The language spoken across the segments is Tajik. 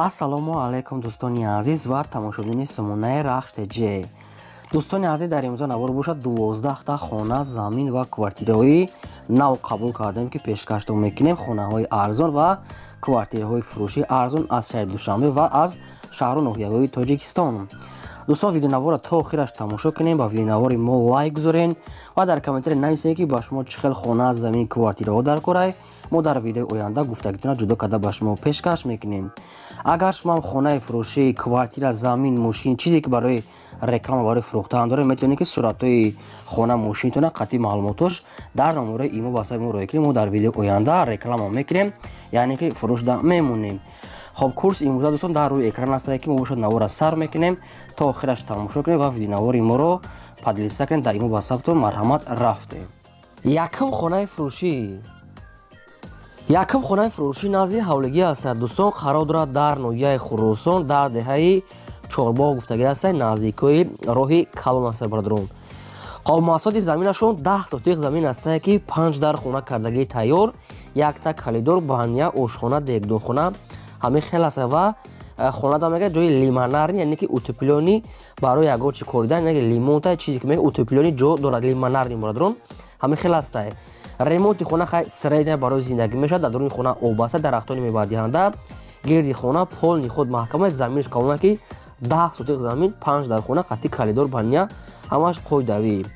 Ассалому алайкум дӯстони азиз ва тамошобинони сомонаи Рахш ТЖ. Дӯстони азиз, дар имрӯза навор бошад 12 та хона, замин ва квартираҳои нав қабул кардем, ки пешкаштон мекунем. Хонаҳои арзон ва квартираҳои фурӯшии арзон аз шаҳри Душанбе ва аз шаҳру ноҳияҳои Тоҷикистон. Дӯстон, видеонаворро то охираш тамошо кунем, ба видеонавори мо лайк гузорен ва дар комментария нависед, ки ба шумо чӣ хел хона, замин, квартираҳо дар корай. Мо дар видеои оянда гуфтагитона ҷудо карда ба шумо пешкаш мекунем. Агар шумо ҳам хонаи фурӯшӣ, квартира, замин, мошин, чизе ки барои реклама, барои фурӯхтан доред, метавонед, ки суратҳои хона, мошинтона қатъи маълумотош дар номерои имо ватсапи мо роя кунем. Мо дар видеои оянда реклама мекунем, яъне ки фурӯшда мемонем. Хоб, курс имрӯза, дӯстон, дар рӯи экран астае, ки мо бошад навора сар мекунем, то охираш тамошо кунем ва видеонавори моро поделиться кунем дар имо ватсаптон. Марҳамат, рафтем. Якум хонаи фурӯшӣ. Якум хонаи фурӯшӣ назди ҳавлигӣ ҳастад, дӯстон, қарор дорад дар ноҳияи Хуросон, дар деҳаи Чорбоғ гуфтагӣ ҳастад, наздикои роҳи калон ҳастад, бародарон. Хоб, масоҳати заминашон 10 сотиқ замин ҳастае, ки 5 дар хона кардагии тайёр, якта калидор, баня, ошхона, дегдонхона ҳамин хел аст. Ва хонада мега ҷои лимонарни, яъне ки утеплённый барои ягон чи коридан, яъне лимонта чизе ки мега утеплённый ҷо дорад, лимонарни, бародарон, ҳамин хел астае. Ремонти хона хай средняя барои зиндагӣ мешавад. Дар дуруни хона об аста, дарахтони мевадиҳанда, гирди хона полный худ маҳкама, заминаш калона, ки 10 сотиқ замин, 5 дар хона, қатъи калидор, баня, ҳамаш қоидавӣ.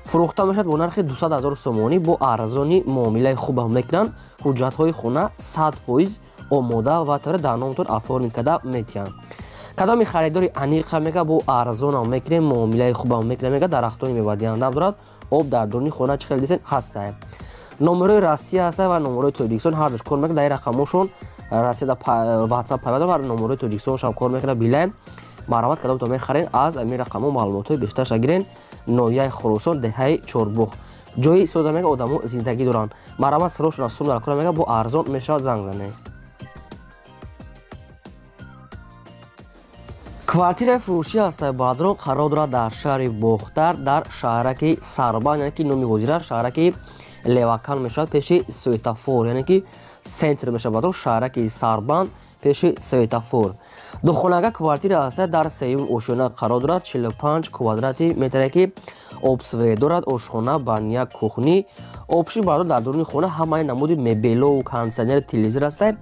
Фурӯхта мешавад бо нархи 200 ҳазор сомонӣ, бо арзони муомилаи хубам мекунанд. Ҳуҷҷатҳои хона 100% омода ва тара дар номтон оформить карда метиҳанд. Кадоми харидори аниқа мега, бо арзонам мекунем, муомилаи хубам мекунем, мега, дарахтони мевадиҳандаам дорад, об дар дуруни хона чӣ хел дисен ҳастае. Номерои Россия ҳаста ва номерои Тоҷикистон ҳардуш кор мекунад. Дар рақамошон Россияда WhatsApp пайваст ва номерои Тоҷикистоншам кор мекунад. Билайн, марҳамат, кадомтон мехарен, аз ҳамин рақамҳо маълумотҳои бештарша гирен. Ноҳияи Хуросон, деҳаи Чорбоғ, ҷои сода мега одамо зиндагӣ доранд. Марҳамат, сирошона сум дар кора, мега, бо арзон мешавад, занг занед. Квартираи фурӯшӣ ҳастаи, бародарон, қарор дорад дар шаҳри Бохтар, дар шаҳраки Сарбанд, яъне ки номи ҳозира шаҳраки Левакан мешавад, пеши светофор, яъне ки центр мешавад, бародарон, шаҳраки Сарбанд пеши светофор. Духонага квартира ҳаста, дар сеюм ошёна қарор дорад, 45 квадрати метре, ки обсвет дорад, ошхона, баня, кухни обши. Бародарон, дар дуруни хона ҳамаи намуди мебелову кондитсионер, телевизор ҳастае,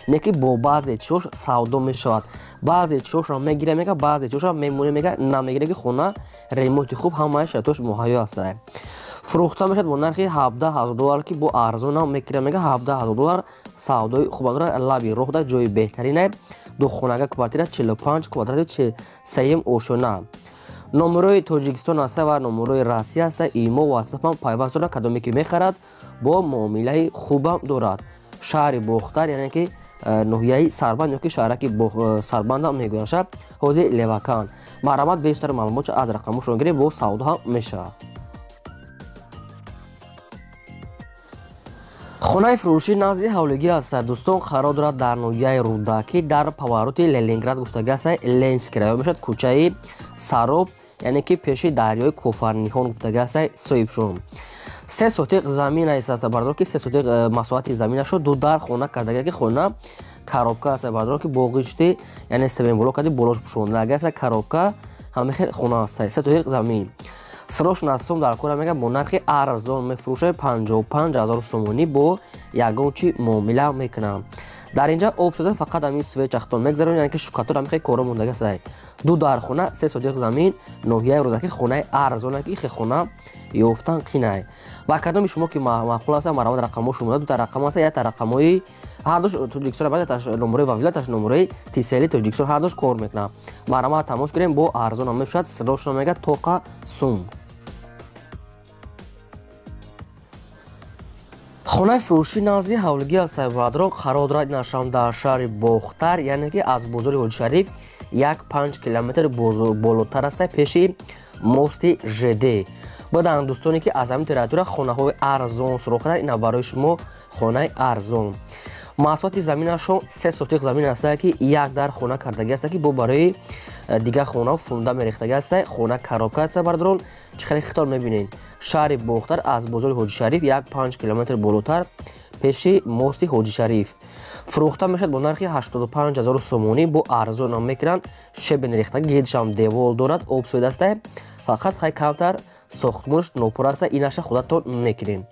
не ки бо баъзе чиҳош савдо мешавад. Баъзе чиҳошро мегира, мега, баъзе чиҳошро мемонем, мега, намегира, ки хона ремонти хуб, ҳамаи шароитош муҳайё ҳастае. Фурӯхта мешавад бо нархи 17 ҳазор доллар, ки бо арзонам мекира, мега, 17 ҳазор доллар савдои хубам дорад. Лаби роҳда ҷои беҳтаринае. Духонага квартира, 45 квадрати, сеюм ошёна. Номерои Тоҷикистон ҳаста ва номерои Россия ҳаста, имо ватсапам пайваст дорад. Кадоме ки мехарад, бо муомилаи хубам дорад. Шаҳри Бохтар, яъне ки ноҳияи Сарбанд ёки шаҳраки Сарбандам мегӯянд, шаб ҳозир Левакан. Марҳамат, бештар маълумотшо аз рақамошон гиред, бо савдо ҳам мешавад. Хонаи фурӯшӣ назди ҳавлигӣ ҳастад, дӯстон, қарор дорад дар ноҳияи Рӯдакӣ, дар повороти Ленинград гуфтагӣ ҳастад, Ленинский район мешавад, кӯчаи Сароб, яъне ки пеши дарёи Кофарниҳон гуфтагӣ ҳастад. Соҳибшон 3 сотиқ замин аст, бародарон, ки 3 сотиқ масоҳати заминашро ду дар хона кардагӣ, ки хона коробка аст, бародарон, ки боғишти, яъне семенблок кади болош пӯшондагӣ аст, коробка, ҳамин хел хона аст. 3 сотиқ замин сирош насум дар кора, мега, бо нархи арзон мефурӯшад, 55 ҳазор сомонӣ, бо ягон чи муомила мекунам. Дар инҷа об шуда, фақат ҳамин свет чахтон мегзарон, яъне ки штукатур, ҳамин хел коро мондаги аст. Ду дар хона, 3 сотиқ замин, ноҳияи Рӯдакӣ, хонаи арзона, ки хе хона ёфтан қинай. Ба кадоми шумо ки маъқул аст, марҳамат, рақамҳо шумода. Дута рақам аст, якта рақамҳои ҳардуш Тоҷикистон, баъдаш номерои вавилаташ, номерои Тисели Тоҷикистон, ҳардуш кор мекунам. Марҳамат, тамос кунем, бо арзона мешавад. Сирошона, мега, тоқа сум. Хонаи фурӯшӣ назди ҳавлигӣ ҳастад, бародарон, қарор дорад нашам дар шаҳри Бохтар, яъне ки аз бозори Ҳоҷишариф 1-5 километр болотар аста, пеши мости ЖД. Бадан дӯстоне ки аз ҳамин территория хонаҳои арзон суроғ карданд, ина барои шумо хонаи арзон. Масоҳати заминашон 3 сотиқ замин аста, ки як дар хона кардагӣ аста, ки бо барои дигар хонаҳо фундамент рехтагӣ аста. Хона коробка аста, бародарон, чӣ хеле хитор мебинед. Шаҳри Бохтар, аз бозори Ҳоҷишариф 1-5 километр болотар, Пеши мости Ҳоҷи Шариф. Фурӯхта мешавад бо нархи 85 0 сомонӣ, бо арзон ҳам мекунанд. Щебень рехта, гирдшам девол дорад, об свет аста. Фақат хай камтар сохтмонаш нопур аста, инаша худатон мекунем.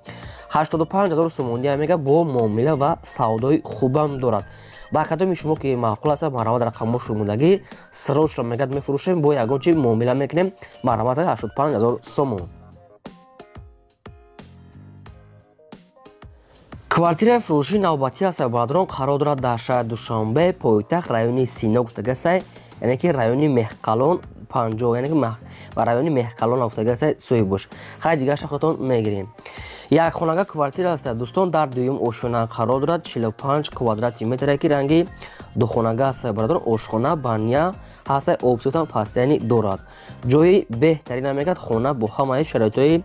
85 0 сомонӣ мега, бо муомила ва савдои хубам дорад. Ба кадоми шумо ки маъқул аст, марҳамат, рақамҳо мондагӣ, срочно мегад мефурӯшем, бо ягон чи муомила мекунем. Марҳамат, 85 0 сомон. Квартираи фурӯшии навбатӣ аст, бародарон, қарор дорад дар шаҳри Душанбе, пойтахт, райони Сино гуфтагасай, яъне ки райони Меҳқалон 50, яъне ки райони Меҳқалон гуфтагасай соҳиб. Хай дигарша худатон мегирем. Як хонага квартира аст, дӯстон, дар дуюм ошхона қарор дорад, 45 квадрати метре, ки ранги духонага аст, бародарон, ошхона, баня ҳаст, обсӯтам пастияни дорад. Ҷои беҳтарина мегӯяд, хона бо ҳамаи шароитҳои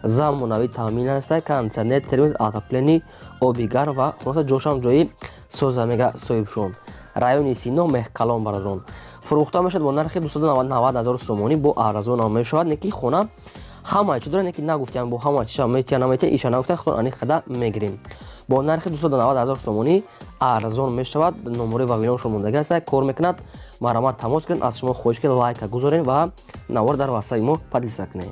замонавӣ таъмин аст, кондитсионер, термоз, отопление, оби гарм ва хулоса ҷошам ҷои соза мега соҳибшон. Райони Сино, Меҳқалон, бародарон. Фурӯхта мешавад бо нархи 290 0 сомонӣ, бо арзон ҳам мешавад, не ки хона ҳамаи чӣ дорад, не ки нагуфтиям бо ҳамаи чиша метия наметия, иша нагуфтиям, худтон аниқ қада мегирем. Бо нархи 290 0 сомонӣ арзон мешавад. Номери Вавилоншон мондагӣ аст, кор мекунад. Марҳамат, тамос кунед. Аз шумо хоҳиш ки лайка гузорем ва навор дар ватсапи мо поделиться кунед.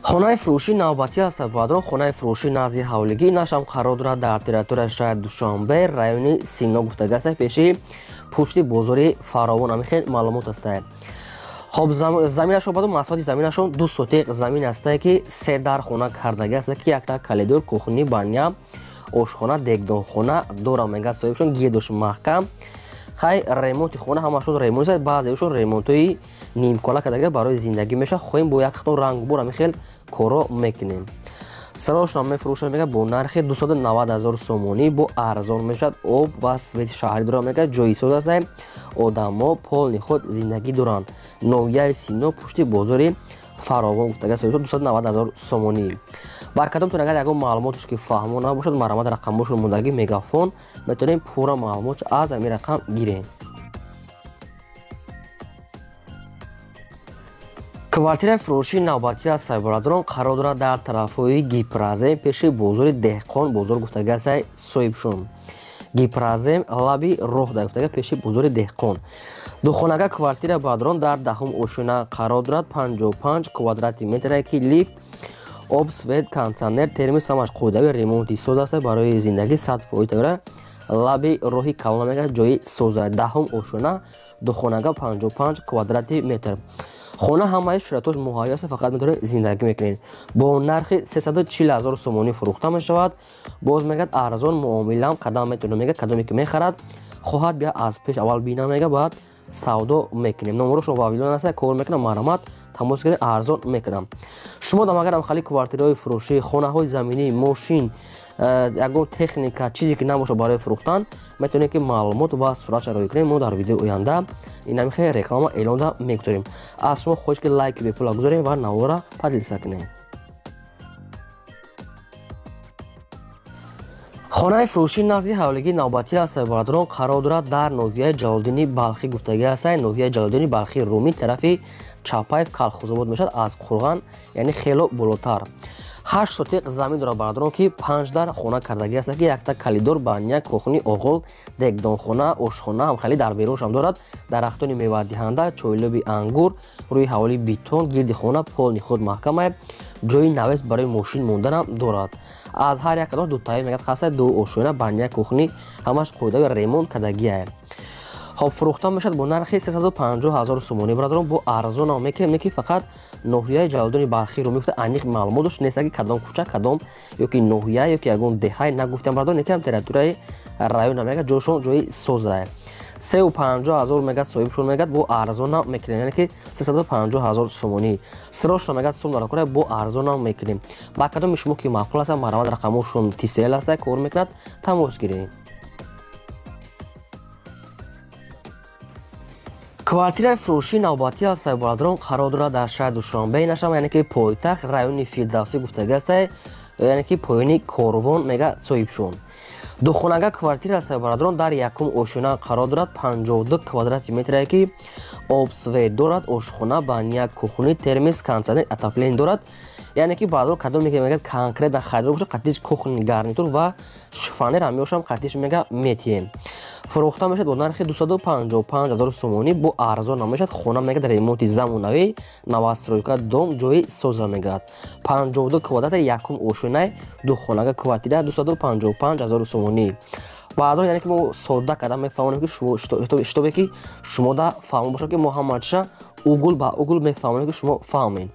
Хонаи фурӯшии навбатӣ аст, бародарон, хонаи фурӯшии назди ҳавлигӣ нашам қарор дорад дар территорияи шаҳри Душанбе, райони Сино гуфтагӣ аст, пеши пушти бозори Фаровон. Ҳамин хел маълумот аст. Хоб, заминашон баъд масоҳати заминашон 2 сотиқ замин аст, ки се дар хона кардагӣ аст, ки якта коридор, кухни, баня, ошхона, дегдонхона дора мега соҳибшон, гирдош маҳкам. Хай ремонти хона ҳамашон ремонт аст, баъзеашон ремонтҳои нимкора кардагӣ барои зиндагӣ мешавад. Хоҳем бо як хатон рангбор ҳамин хел коро мекунем. Сарошон мефурӯшад мега бо нархи 290 0 сомонӣ, бо арзон мешавад. Об ва свети шаҳрӣ дорад мега, ҷои соз аст, одамо полни худ зиндагӣ доранд. Ноҳияи Сино, пушти бозори Фаровон гуфтага 290 0 сомонӣ. Бар кадомтон агар ягон маълумотш ки фаҳмо набошад, марҳамат, рақамҳошон мондагӣ, мегафон, метавонем пурра маълумот аз ҳамин рақам гирем. Квартираи фурӯшии навбатӣ аст, бародарон, қарор дорад дар тарафҳои Гипразем, пеши бозори Деҳқон бозор гуфтагӣ аст соҳибшон. Гипразем, лаби роҳ да гуфтага, пеши бозори Деҳқон. Духонага квартира, бародарон, дар даҳум ошёна қарор дорад, 55 квадрати метре, ки лифт, об, свет, кондитсионер, термос ҳамаш қоидави ремонти соз аст, барои зиндагӣ 100% тавра. Лаби роҳи калона мега, ҷои соза, даҳум ошёна, духонага, 55 квадрати метр. Хона ҳамаи шароитош муҳайё аст, фақат метавонед зиндагӣ мекунед. Бо нархи 340 0 сомонӣ фурӯхта мешавад. Боз мегӯяд арзон муомилаам кадам метавонад, мега кадоме ки мехарад хоҳад бия аз пеш аввал бина, мега баъд савдо мекунем. Номерошон Вавилон аст, кор мекунам, марҳамат, тамос кунед, арзон мекунам. Шумо дам агарам хали квартираҳои фурӯшӣ, хонаҳои заминӣ, мошин, ягон техника, чизе ки набошад барои фурӯхтан, метавонед ки маълумот ва суратша роҳӣ кунед. Мо дар видеои оянда инами хел реклама эълонда мегузорем. Аз шумо хоҳиш ки лайки бепула гузорем ва навора поделиться кунед. Хонаи фурӯшии назди ҳавлигии навбатӣ аст, бародарон, қарор дорад дар ноҳияи Ҷалолиддини Балхӣ гуфтагӣ аст, ноҳияи Ҷалолиддини Балхӣ Румӣ, тарафи Чапаев Калхозобод мешавад, аз Қурған, яъне хело болотар. 8 сотиқ замин дорад, бародарон, ки 5 дар хона кардагӣ аст, ки якта коридор, баня, кухни, оғол, дегдонхона, ошхона ҳамхелӣ дар беруншам дорад, дарахтони мевадиҳанда, чойлоби ангур, рӯи ҳавлии бетон, гирди хона полни худ маҳкама, ҷои навес барои мошин монданам дорад. Аз ҳар як кадом дутаи мегӯяд хаста, ду ошхона, баня, кухни ҳамаш қоидави ремонт кардагиа. Хоб, фурӯхта мешавад бо нархи 350 0 сомонӣ, бародарон, бо арзон мекунем, ки фақат ноҳияи Ҷалолиддини Балхӣ рӯ мегуфта, аниқ маълумот дошт нест, ки кадом кӯча, кадом ёки ноҳия ёки ягон деҳай нагуфтам, бародарон, некам территорияи района мега, ҷошон ҷои соза. 350 0 мегӯяд соҳибшон, мегӯяд бо арзон мекунем, яъне ки 350 0 сомонӣ. Срочно мегӯяд сум дар бо арзон мекунем. Ба кадоми шумо ки маъқул аст, марҳамат, рақамҳошон тисел аст, кор мекунад, тамос гирем. Квартираи фурӯшии навбатӣ аст, бародарон, қарор дорад дар шаҳри Душанбе нашам, яъне ки пойтахт, райони Фирдавсӣ гуфтагӣ аст, яъне ки поёни корвон мега соҳибшон. Духонага квартира аст, бародарон, дар якум ошёна қарор дорад, 52 квадрати метре, ки об, свет дорад, ошхона, баня, кухни, термос, кондитсионер, отопление дорад. Яъне ки баъдро кадом мега конкретно харидор бошад, қатиш кухонный гарнитур ва шифонер ҳамёшам қатиш мега метием. Фурӯхта мешавад бо нархи 255 ҳазор сомонӣ, бо арзон намешавад. Хона мега дар ремонти замонавӣ, новостройка дом, ҷои соза мегардад. 52 квадрата, якум ошёнай, духонага квартира 255 ҳазор сомонӣ. Баъдро яъне ки мо содда карда мефаҳмонем ки шумо ки шумо да фаҳмо бошад ки мо ҳамачиша угул ба угул мефаҳмонем ки шумо фаҳмед.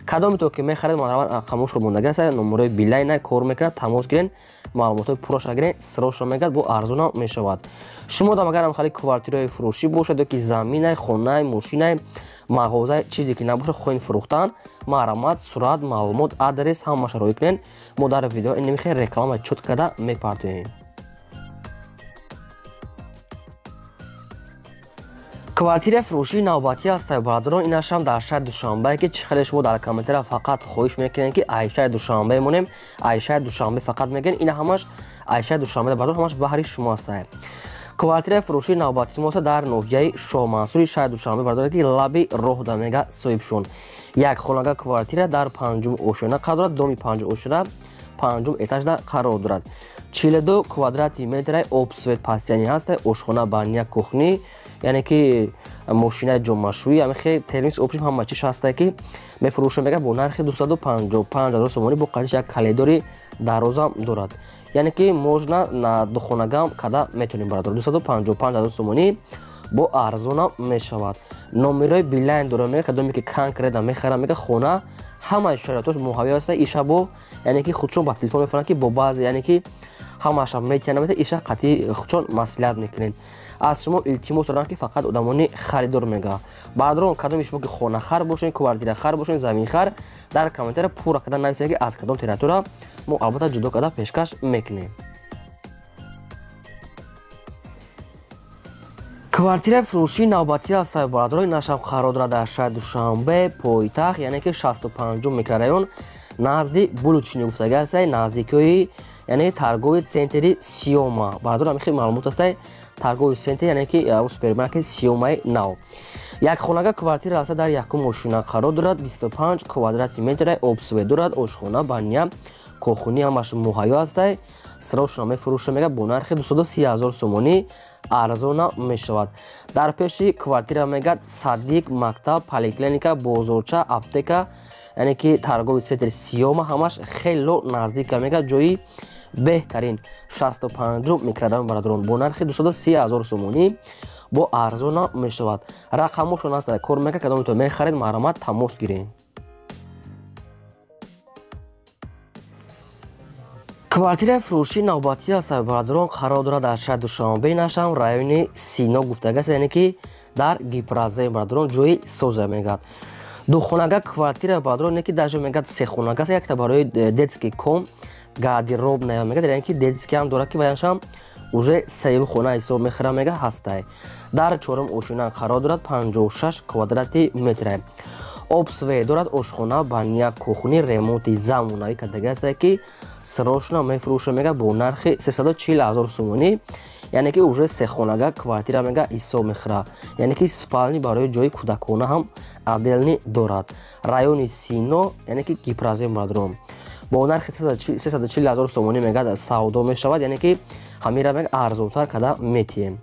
Кадоме то ки мехаред, марҳамат рақамошро мондаги аст, номерои Билайна кор мекунад, тамос гирен, маълумотҳои пурраша гирен, сирошро мегӯяд, бо арзонам мешавад. Шумо дам агарам хали квартираи фурӯшӣ бошад ё ки заминай, хонай, мошинай, мағозай, чизе ки набошад, хоҳед фурӯхтан, марҳамат, сурат, маълумот, адрес ҳамаша роӣ кунед. Мо дар видео ин мехе реклама чёт карда мепартоем. Квартираи фурӯшии навбатӣ аст, бародарон, инашам дар шаҳри Душанбе, ки чӣ хеле шумо дар комментария фақат хоҳиш мекунед ки ай шаҳри Душанбе монем, ай шаҳри Душанбе фақат мегӯен, ина ҳамаш ай шаҳри Душанбе, бародарон, ҳамаш баҳри шумо аст. Квартираи фурӯшии навбатии мо дар ноҳияи Шоҳмансури шаҳри Душанбе, бародарон, ки лаби роҳ да мега соҳибшон. Як хонага квартира дар панҷум ошёна қарор дорад, доми панҷум ошёна, панҷум этажда қарор дорад. 42 квадрати метраи об, свет, постоянный ҳаст, ошхона, баня, кухни, яъне ки мошинаи ҷомашӯӣ, ҳамихе термис общем ҳама чиш ҳаста ки мефурӯша мега бо нархи 255 ҳазор сомонӣ, бо қатиш як калидори дарозам дорад. Яъне ки можно на духонагам када метонем, бародар, 255 ҳазор сомонӣ бо арзонам мешавад. Номерои Билайн дора мега, кадоме ки конкретно мехарам мега хона ҳамаи шароитош муҳайё аст, иша бо яъне ки худшон ба телефон мефаҳманд ки бо баъзе яъне ки ҳамаша метиҳанд намета, иша қатъи худшон маслиҳат мекунед. Аз шумо илтимос дорам ки фақат одамони харидор мега. Бародарон, кадоми шумо ки хонахар бошед, квартирахар бошед, заминхар, дар комментария пурра карда нависед ки аз кадом территория, мо албатта ҷудо карда пешкаш мекунем. Квартираи фурӯшии навбатӣ аст, бародарон, инашам қарор дорад дар шаҳри Душанбе, пойтахт, яъне ки 65 микрорайон, назди Булучини гуфтаги аст, наздикиҳои яъне торговый центри Сиёма. Бародарон, ҳамин хел маълумот аст, торговый центр, яъне ки супермаркет Сиёмаи нав. Як хонага квартира аст, дар якум ошёна қарор дорад, 25 квадрати метра, об, свет дорад, ошхона, баня, кохуни ҳамаш муҳайё аст. Сирошона мефурӯша мега бо нархи 230 ҳазор сомонӣ, арзона мешавад. Дар пеши квартира мегӯяд садик, мактаб, поликлиника, бозорча, аптека, яъне ки торговый центр Сиёма ҳамаш хело наздика мегӯяд, ҷои беҳтарин 65 микрорайон, бародарон, бо нархи 230 ҳазор сомонӣ бо арзона мешавад. Рақамошон аст, кор мекунад, кадомето мехаред, марҳамат тамос гиред. Квартираи фурӯшии навбатӣ аст, бародарон, қарор дорад дар шаҳри Душанбе, нашам райони Сино гуфтаги аст, яъне ки дар Гипразем, бародарон, ҷои соза мегӯяд. Духонага квартира, бародарон, не ки даже мегӯяд сехонага аст, якта барои детский ком, гардеробная мегӯяд, яъне ки детский ҳам дорад ки ваяншам уже сеюм хона ҳисоб мехӯра мега ҳастай. Дар чорум ошёна қарор дорад, 56 квадрати метра. Об, свет дорад, ошхона, баня, кухни, ремонти замонавӣ кардаги аст ки сирошона мефурӯша мега бо нархи 340 ҳазор сомонӣ, яъне ки уже сехонага квартира мега ҳисоб мехӯра, яъне ки спальни барои ҷои кӯдакона ҳам отдельный дорад. Райони Сино, яъне ки Гипразем, бародарон, бо нархи 340 ҳазор сомонӣ мега савдо мешавад, яъне ки ҳамира мега арзонтар карда метиҳем.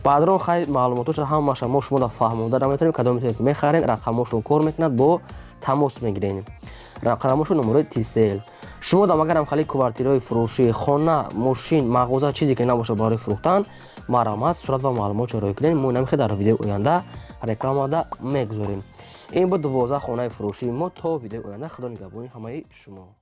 Бародарон, хай маълумотошро ҳамаша мо шумо да фаҳмонда наметавонем, кадом метавонед ки мехаред, рақамошон кор мекунад, бо тамос мегиред. Рақамошон номерои Тисел. Шумо дам агарам хали квартираҳои фурӯшӣ, хона, мошин, мағоза, чизе ки набошад барои фурӯхтан, марҳамат, сурат ва маълумотшо роӣ кунед, мо инамихе дар видеои оянда рекламада мегузорем. Ин буд 12 хонаи фурӯшии мо. То видеои оянда, Худо нигаҳбони ҳамаи шумо.